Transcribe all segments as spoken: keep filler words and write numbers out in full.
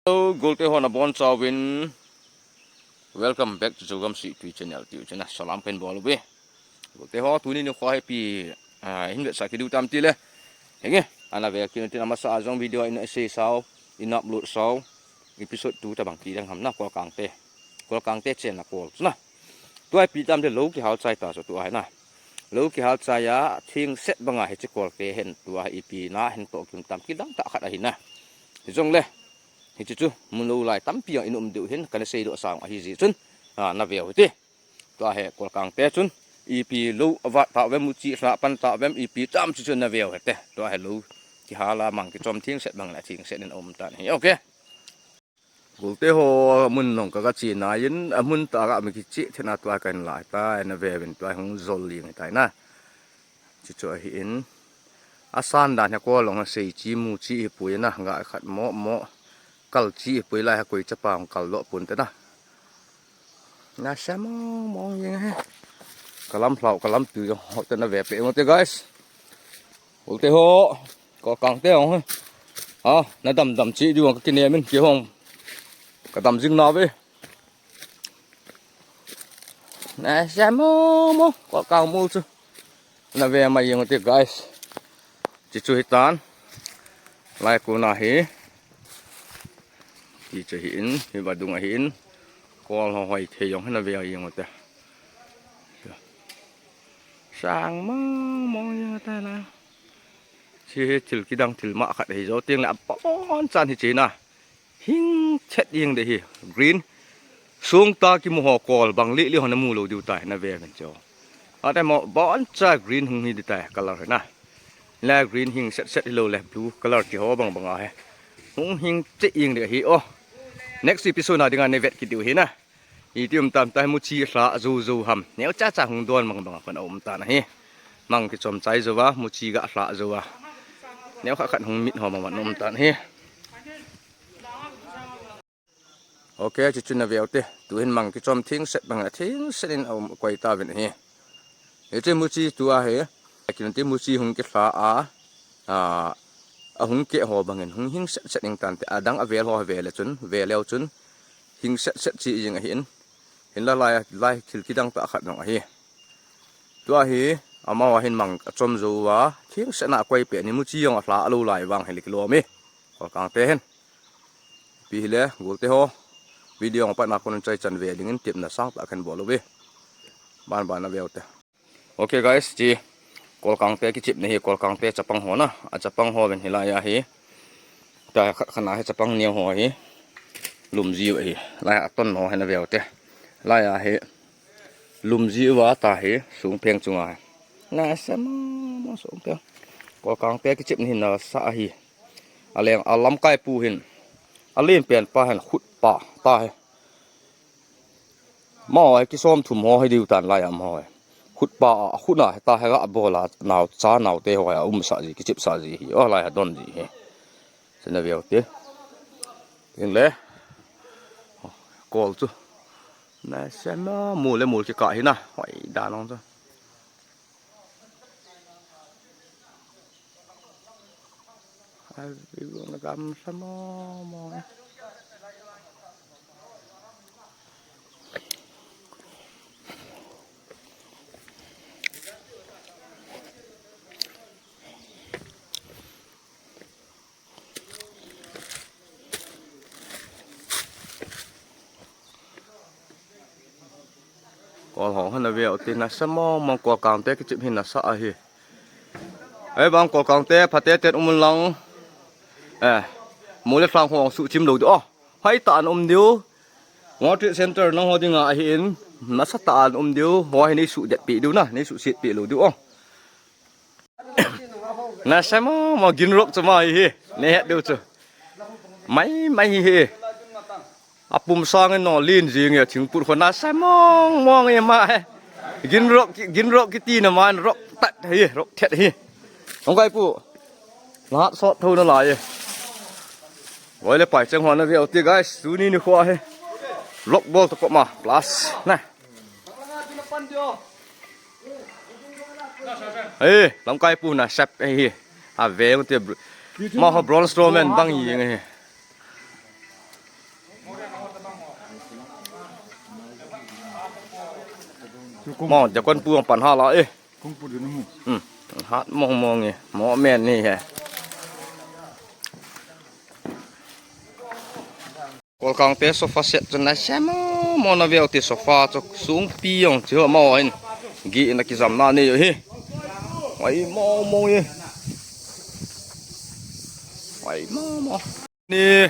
Hello, golte ho nabonchauvin. Welcome back to Zogam Sweet Tui channel tiu channel. Salam kahin bol uve. Golte ho tuni nikho hi ipi, ah, hin vetsah kit diu tam tile. Henge, ana ve kit un tin amasa a jong video in asei sau, in upload sau. Episode two tabang kidang ham na Kolkangte. Kolkangte chenna kol chu na. Tua ipi tam tile lou kihal chai ta chu tua hi na. Lou kihal chai a, thingset banga hiche kolte hin tua hi ipi na hin toh kim tam kidang tah khat ahi na. Hijongle, hiche chu, mun lou lai tampi jong in um diu hin, kana seidoh sang ahi jeh chun, a, na veu hite. Tua hi, Kolkangte chun, ipi lou avat tah uvem, muchi lha pan tah uvem, ipi tam chu chu na veu hite. Tua hi lou kihal a mang kichom thingset bang le thingset in um tan ahi. Okay. Golte ho mun nung ka, ka che nai in, amun tah a ka mi kiche thei na tua kahin la tai, na ve uvin tua hung jol ling tai na. Chu chu ahi in. Asan dan hi kol long a sei chi mu chi hi pui na, ga khat mo mo. Kal chi hi pui lai ha koi chapa hung kal lo pun te na. Nasa mong mong jeng he. Kalam lhau, kalam tu jong ho te na ve pe mo te guys. Golte ho, Kolkangte hung he. A, na dam dam chi diu ka kinem in kihong. Ka dam jing nau ve. Nasa mong mong, Kolkang mol chu. Na ve mai jeng u te guys. Chi chu hitan. Lai kona hi. Ti chu hi in, hi vadung ahi in. Kol ho hoi thei jong na ve jeng u te. Sang mong mong jeng u te na. Chi hi thil kidang thil mah khat hi jou teng le abonchan hi che na. Hing chet jeng de hi. Green. Sung ta kimu ho kol bang li li ho na mu lou diu tai na ve uvin chu. Ate mo boncha green hung hi di tai color hi na. La green hing set set hi lou le blue color ti ho bang bang ahi. Hung hing chet jeng de hi o. Next episode na dinga nei vet kit diu hi na. Iti um tam tai muchi lha jou jou ham. Neo cha cha hung don mang bang a kon a um tan ahi. Mang kichom chai jou va, muchi ga lha jou va. Neo khat khat hung mit ho mang bang um tan ahi. Okay, chu chu na ve u te. Tu hin mang kichom thingset bang a thingset in a um koi ta uvin ahi. Hiche muchi tua hi. Kin ti muchi hung kilha a. A, ahung keh ho bang in hung hing set set ing tan te. Adang avel ho ve le chun, ve leu chun. Hing set set chi jeng ahi in. Hinla lai, lai thil kidang tah khat jong ahi. Tua hi, amaho hin mang achom jou va, thingset na akoi pet ni muchi jong alha lou lai vang hi le kilom e. Kolkangte hin. Ipi hile, golte ho. Video a pat na kon chai chan ve ding in tepna sangtah kahin bol uve. Ban ban na ve u te. Okay guys, chi Kolkangte kichepna hi, Kolkangte chapang ho na, achapang ho ven hilai a hi. Ta khat khat na hi chapang neo ho hi. Lum jiu hi, lai a ton ho hi na ve u te. Lai a hi. Lum jiu va ta hi, sung pheng chunga hi. Nasa mong mong sung pheng. Kolkangte kichepna hi nasa ahi. Aleng a lamkai pu hin. Alen pen pa hin khut pa ta hi. Mo, ai kisom thum ho hi diu tan lai a mo. Khut pa, khut na, ta hi ga bol a, nao, cha nao te ho a, um sa ji, kichep sa ji hi, o lai a don ji hi. Chu na ve u te. Tin le. Kol chu. Nasa mo, mol le mol kikah hi na. Hoi, dan ong chu. Ai, view na gam sa mo mo. Kol ho hana ve u te nasa mong mong Kolkangte kichep hi nasa ahi. Ei bang Kolkangte phate ten um un lang. Eh, mol le lhang ho suhchim lou diu. Oh, hoi ta an um diu. World Trade Center nang ho dinga ahi in. Nasa ta an um diu. Ho hi nei suh det pi diu na, nei suh siet pi lou diu. Oh. Nasa mo mo ginrok chu ma hi hi. Nei het diu chu. Mai mai hi hi. Apum sang in no lin jing e thingput kho nasa mong mong e ma he. Ginrok, ginrok kiti na man rok tat hi, rok thet hi. Ong kai pu. Nahat sot tho na lai e. Voi le pai cheng ho na ve u te guys. Tuni nikho hi. Vlog bol to ko ma plus na. Ei, lamkai pu na sap ei hi. A ve u te br-, ma ho bronze strawman bang yi nge hi. Mo, jakon pu ang pan ha la e. Kung pu dun mu. Hmm. Hat mong mong e. Mo men ni he. Kolkang te sofa set chu na sem mo mo na veu ti sofa chu sung pi jong chu mo in. Gi na kijam na ni hi. Wai mo mo e. Wai mo mo. Ni,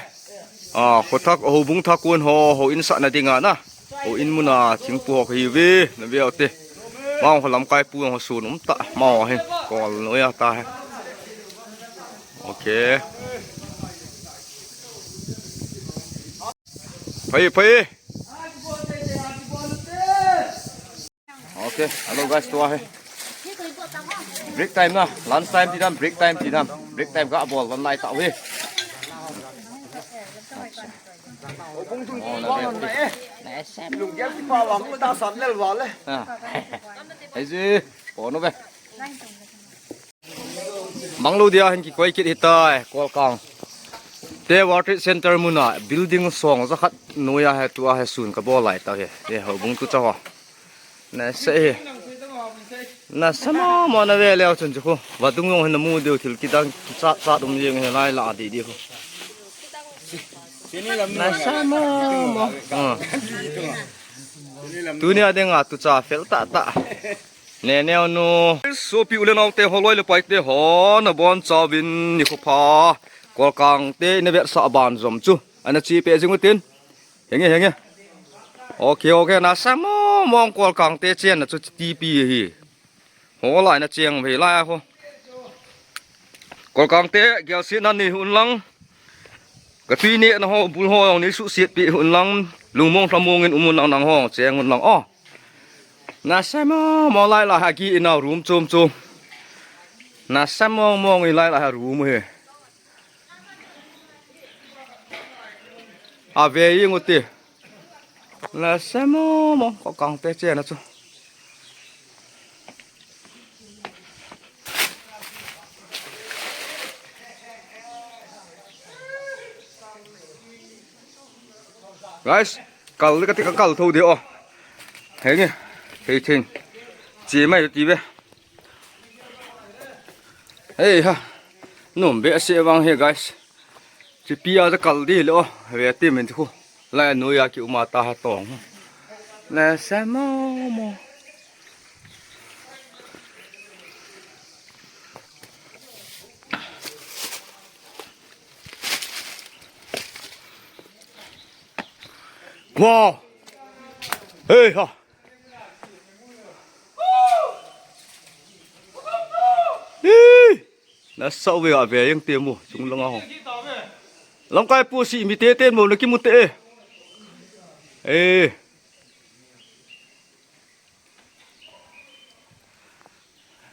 a, kho thak, houbung thak kun ho, houin sahna dinga na. Houin muna, thingpu ho kahi ve, na ve ute. Mao ho lamkai pu ho sun um ta, mao hin, kol noiya ta he. Okay. Phai, phai. Okay, hello guys, tua he. Break time na, lunch time ti dam, break time ti dam. Break time ka bol, lunch lai ta he. Lunggel ti pa wang ta san lel wale. Ah. Hei ji, po no be. Manglo dia hin kikoi kit hitai, Kolkang. Te World Trade Center muna building song jakhat noiya he tua he sun kabol lai ta he. Ye houbung tu cha ho. Na se he. Na sa mo mo na ve leo chun chu khu. Vadung jong hin na mu diu thil kidang cha cha dum jeng he lai la di di khu. Na sa mo mo. Ah. Tunia dinga tu cha fel ta ta. Ne neo nu. Sopi u le nao te ho loi le pai te ho na bon chauvin ni khu pha. Kolkang te na vet sa ban jom chu. Ana chi pe jing utin. Henge henge. Okay okay na sa mo mong Kolkang te chen na chu T P hi. Ho lai na cheng ve lai ho. Kolkang te gel si na ni hun lang. Ka tui ne na ho bul ho jong ni su siat pi hun lang. Lungmong hlamong in um un lang nang ho cheng un lang o. Na sa mo mo lai la ha ki in a room chom chom. Na sa mo mo ngi lai la ha room he. A ve ing uti. Na sa mo mo Kolkang te che na chu. Guys, kal ka ti ka kal tho de o. Henge. Hei thing. Chi mai ti ve. Hei ha. Nom be se vang he guys. Chi pi a kal di le o. Ve ti min khu. Lai noiya ki uma ta ha tong. Na sa mo mo. Wow. Hei ha. Ih. Na sau ve a ve yang te mu chung lang a ho. Lamkai pu si mi te ten mo na ki mu te. Eh.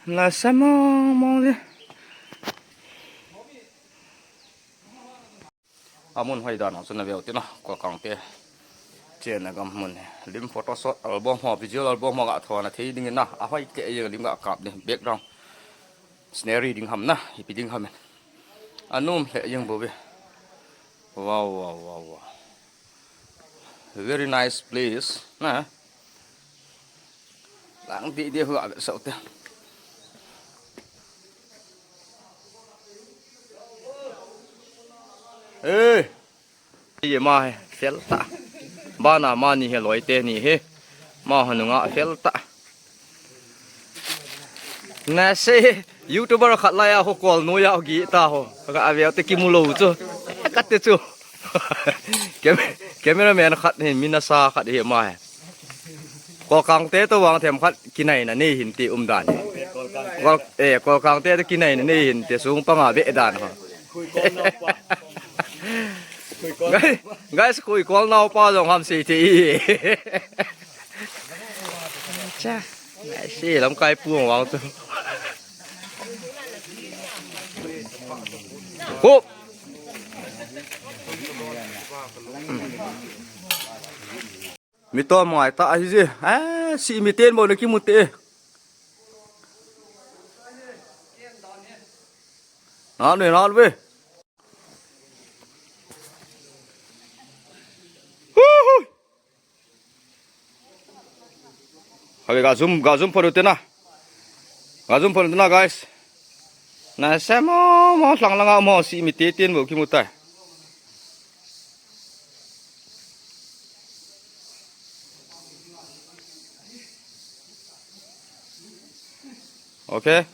Na sa mong mong le. Amun hoi dan chu na veu tina Kolkang te. Chen na gam mun he. Lim photo shot album ho, visual album ho ga thona thei ding na. A hoi ke ye lim ga kap ni background. Scenery ding ham na, ipi ding ham. Anum le yang bo ve. Wow wow wow wow. Very nice place. Na. Lang di di hua sau te. Eh. Ye ma he, fel ta. Bana ma ni he loi te ni he. Ma ho nunga fel ta. Na se YouTuber khat lai a ho kol noiya ho gi ta ho. Ka a ve te ki mu lo chu. Ka te chu. Cam-, cameraman khat hi mi na sa khat hi ma he. Kolkang te to vang them khat kinai na nei hin ti um dan. Kol, eh, Kolkang te to kinai na nei hin ti sung panga ve dan ho. Guys, guys, khui kol nau pa jong ham sei te i. Cha, ngai se lamkai pu vang chu. Hop. Mi to mai ta hi je. Eh, si mi ten bo na ki mu te. Na ne na ve. Hu hu. Khatvei ga zoom, ga zoom photo tena. Ga zoom photo tena, guys. Nasa mo mo lhang langa mo si mi te tin bo kimu tai. Okay.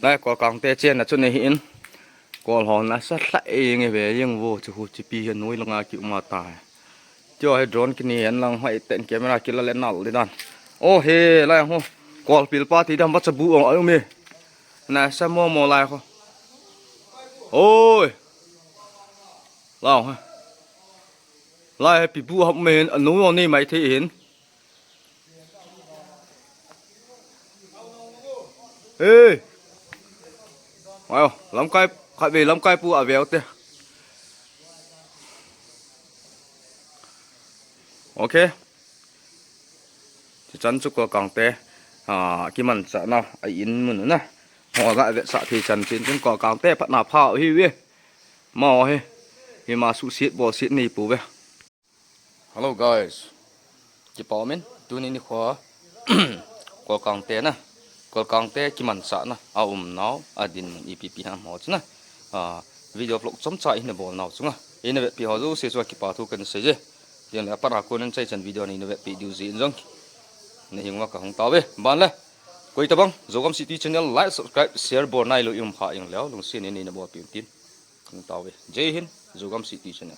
Lai Kolkang te chen na chu nei hin. Kol ho nasa lhai nge ve jeng vo chu hu chi pi hi noi langa ki uma tai. Tio hi drone kini en lang hoi ten camera kila le nal le dan. Oh he lai ho. Kol pil pa ti dam ba cha bu ong ai um e. Nasa mo mo lai ho. Oi. Lao ha. Lai ha pi bu hap me hin anu ni mai thei hin. Ê. Wow, lamkai, khatvei lamkai pu a veu te. Ok. Chichan chu Kolkang te, a, kimanchahna a in mun na. Ho ga vetsah thei chan chin chun Kolkang te phatna pha hi ve. Ma hi. Hi ma suhsiat bolsiat nei pu ve. Hello guys. Kipa umin, tuni nikho Kolkang te na. Kolkang te kimanchahna a umnau, a dinmun ipi ipi ham ho chu na. A, video vlog chomcha ina bolnau chunga ina vetpi ho jouse chu kipa thu kan sei e. Tin le apat a kon in chai chan video ni na vetpi diu jeh in jong na hing uva ka hung tao ve. Ban le. Koi tabang Zogam City channel like, subscribe, share bol nailou i um kha ing leu lungset in na bolpi un tin. Hung tao ve. Jai Hind, Zogam City channel.